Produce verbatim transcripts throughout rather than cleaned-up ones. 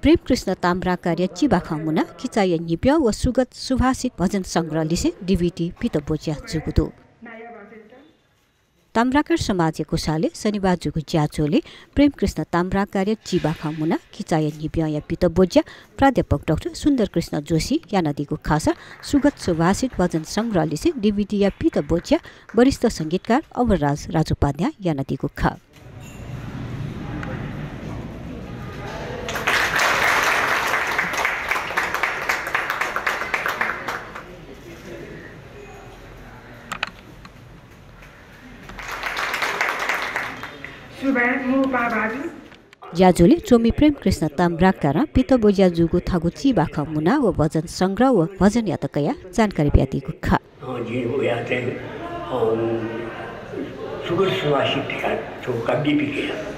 प्रेमकृष्ण ताम्राकारया चिबाखं मुना किचाया न्हिप्यं व सुगत सुभाषित भजन संग्रह लिसे डिभिडी पित ब्वज्या जूगु दु। ताम्राकार समाजया ग्वसालय् शनिबार जूगु ज्याझ्वलय् प्रेमकृष्ण ताम्राकारया चिबाखं मुना किचाया न्हिप्यंया पित ब्वज्या प्राध्यापक डाक्टर सुन्दरकृष्ण जोशीं यानादीगु खःसा सुगत सुभाषित भजन संग्रह लिसे डिभिडीया पित ब्वज्या वरिष्ठ संगीतकार अमरराज राजोपाध्यायं यानादीगु खः। ज्याझ्वलय् च्वमि प्रेमकृष्ण ताम्राकारं पित ब्वज्या जूगु थःगु चिबाखं मुना व भजन संग्रह व भजनयात कयाः जानकारी बियादीगु खः। अँ, जिं वया चाहिँ, अँ, सुगत सुभाषित धकाः छगू काव्य पिकया।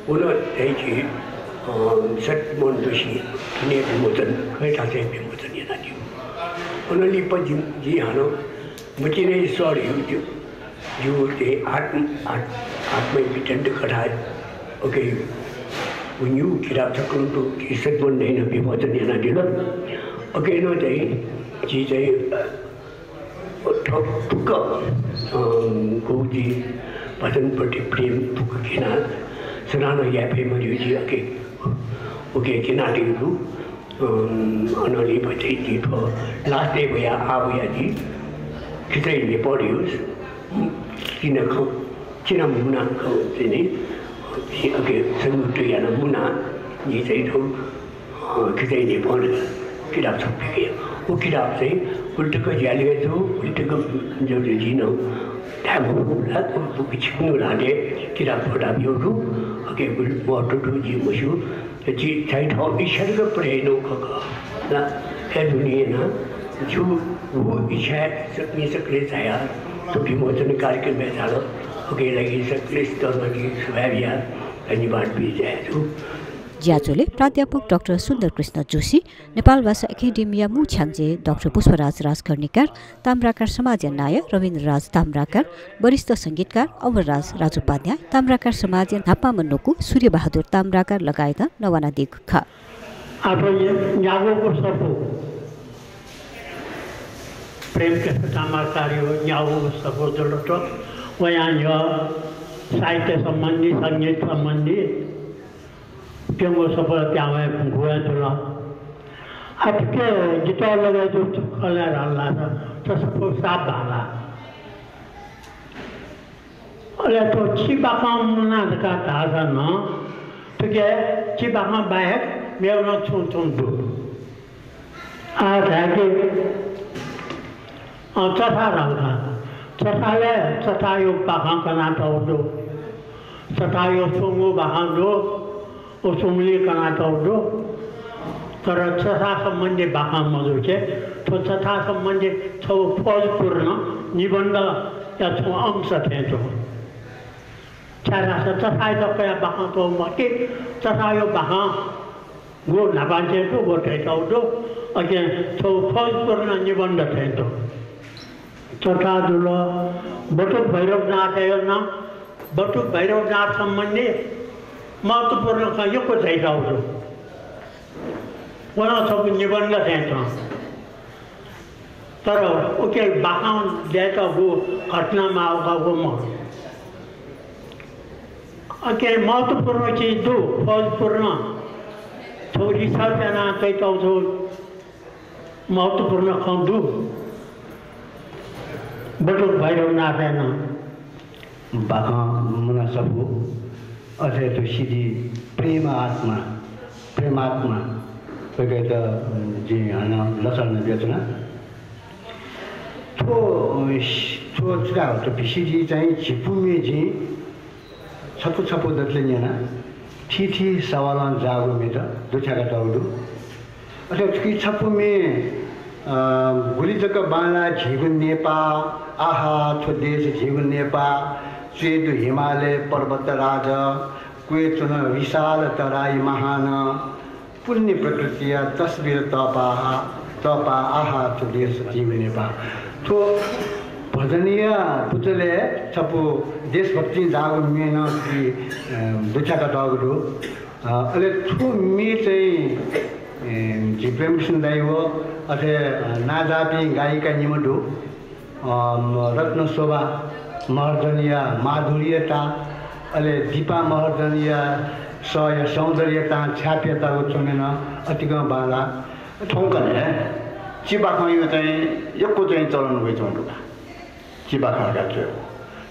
व नं चाहिँ झी, अँ, सत्यमोहन जोशीं थन हे विमोचन, खय् थासय् विमोचन यानादीगु। अनंलिपा जिं, जिं हानं मतिनाया सर धइगु, जिगु चाहिँ आत्म-, आत्-, आत्मविदण्ड कथा, OK, व निगू किताब छकलं तुं झी सत्यमोहन दाइनं विमोचन यानादिल। OK, नं चाहिँ झी चाहिँ, अ, थ्व फुक्क, अ, गुगु झी भजनप्रति प्रेम फुक्क घिना, सुनानं याये फइ मज्यू झी, OK, OK, घिनातय्गु दु। अं, अनंलिपा चाहिँ झी थ्व last day वया, आः वया झी किचाया न्हिप्यं धइगु, अं, चिना खँ, चिना मुना खँ चाहिँ नि, अ, झी, OK, संयुक्त याना मुना, झी चाहिँ थ्व, अ, किचाया न्हिप्यं धकाः किताब छपु पिकया। व किताब चाहिँ उलितक ज्यालगय् जू, उलितक जू, जू, जिं नं धाये मफु ला, व, व छिकपिनिगु ल्हातय् किताब ख्वटा ब्यूगु दु, OK, गुलि महत्व दु जिं मस्यू। झी चाहिँ थःगु इच्छा तक पुरा यानागु खः का। ला, अय् दुने यानाः जिगु इच्छाय् सकलें सकलें झायाः थ्व विमोचन कार्यक्रमय् झाल। OK, लागि सकलें स्तरं जिं सुभाय् बियाः धन्यवाद बियाच्वनागु दु। ज्याझ्वलय् प्राध्यापक डाक्टर सुन्दरकृष्ण जोशी, नेपालभाषा एकेडेमीया मू छ्याञ्जे डाक्टर पुष्पराज राजकर्णिकार, ताम्राकार समाजया नायः रविन्द्रराज ताम्राकार, वरिष्ठ संगीतकार अमरराज राजोपाध्याय, ताम्राकार समाजया न्हापांम्ह न्वकू सूर्यबहादुर ताम्राकार लगायतं नवानादीगु खः। आः थ्व न्यागूगु सफू, प्रेमकृष्ण ताम्राकारया न्यागूगु सफू जुल। थ्व वयां न्ह्यः साहित्य सम्बन्धी, संगीत सम्बन्धी प्यंगू सफू त्यावं हे फुंकू हे जुल। आः थुके जितः लगय् जूगु खँ ल्हाये धाल ला, थ्व सफू साप बांला। अले थ्व चिबाखं मुना धकाः धाःसा नं थुके चिबाखं बाहेक मेगु नं छुं छुं दु। आः धायेकि, अँ, चथा धाल का। चथालय् चथाया बाखं कनातःगु दु। चथाया स्वंगू बाखं दु, व स्वंगुलिं कनातःगु दु। तर चथा सम्बन्धी बाखं मजूसे, थ्व चथा सम्बन्धी छगू फौजपूर्ण निबन्धया छगू अंश थें च्वं। छाय्धाःसा चथायात कयाः बाखं तःगु मखु कि, चथाया बाखं गु न्हापांनिसें दु, व धयातःगु दु। अकिं छगू फौजपूर्ण निबन्ध थें च्वं। चथा जुल, बटुक भैरवनाथया नं, बटुक भैरवनाथ सम्बन्धी महत्त्वपूर्ण खँ यक्व धयातःगु दु। व नं छगू निबन्ध थें च्वं। तर उके बाखं दयेत गु घटना माःगु का व मखु। अकिं महत्त्वपूर्ण चिज दु, फौजपूर्ण। थ्व research यानाः तयातःगु छगू महत्त्वपूर्ण खँ दु। बटुक भैरवनाथया नं। बाखं मुना सफू, अथे थ्व CD प्रेम आत्मा, प्रेमात्मा, वय्कःयात जिं हानं लसकुस यानाबियाच्वना। थ्व, थ्व छु धाःगु, थ्व VCD चाहिँ झिपु म्ये जिं छपु छपु दतले न्यना, थीथी सवालं जाःगु म्येत दुथ्याकातःगु दु। अथे थुकी छपु म्ये, अ, गुलि जक बांलाः झीगु नेपाः, आहा, थ्व देश झीगु नेपाः, च्वय् दु हिमालय पर्वतराज, क्वय् च्वन विशाल तराई महान, पुण्य प्रकृतिया तस्बिर तःपाः, तःपाः, आहा, थ्व देश झीगु नेपाः। थ्व भजनया पुचलय् छपु देशभक्तिं जाःगु म्ये नं थुकी, अ, दुथ्याकातःगु दु। अ, अले थ्व म्ये चाहिँ, ए, झी प्रेमकृष्ण दाइ व अथे, अ, नांजाःपिं गायिका निम्ह दु। अ, रत्नशोभा महर्जनया माधुर्यता, अले दीपा महर्जनया सःया सौन्दर्यतां छ्यापियातःगु च्वने नं अतिकं बांलाः। थौंकन्हय् चिबाखंया चाहिँ यक्व चाहिँ चलन वइच्वंगु दु का। चिबाखं धकाः च्वयेगु।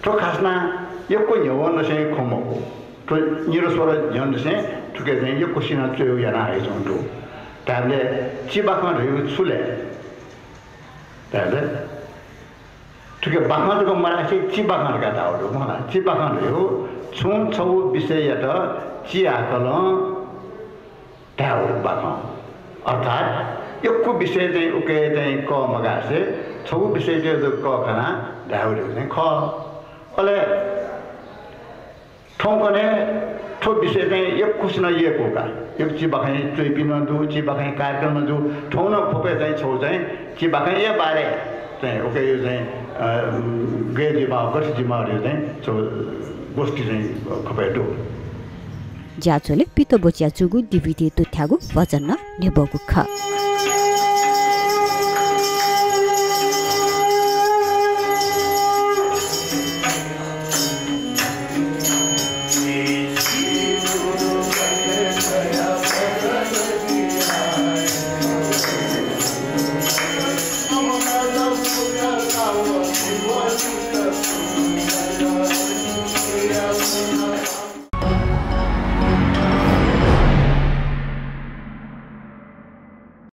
थ्व खासना यक्व न्ह्यवंनिसें खँ मखु। थ्व निरस्वर न्ह्यवंनिसें थुके चाहिँ यक्व सिना च्वयेगु याना हइच्वंगु दु। धायेबलय् चिबाखं धइगु छु ले? धायेबलय् थुके बाखं जक मधासे चिबाखं धकाः धाःगु दु। मखु ला, चिबाखं धइगु छुं छगू विषययात चिहाकलं धायेगु बाखं। अर्थात् यक्व विषय चाहिँ उके चाहिँ कः मगासे छगू विषय चाहिँ जक कः खनाः धायेगु चाहिँ खः। अले थौंकन्हय् थ्व विषय चाहिँ यक्वसिनं यय्कू का। यक्व चिबाखंया च्वइपिं नं दु, चिबाखंया कार्यक्रम नं दु। थौं नं ख्वपय् चाहिँ छगू चाहिँ चिबाखंया बारे चाहिँ उके चाहिँ, अ, गय् जुइमाः, गथे जुइमाः धइगु चाहिँ छगू गोष्ठी चाहिँ ख्वपय् दु। ज्याझ्वलय् पितब्वच्या जूगु DVD दुथ्याःगु भजन नं न्ह्यब्वःगु खः।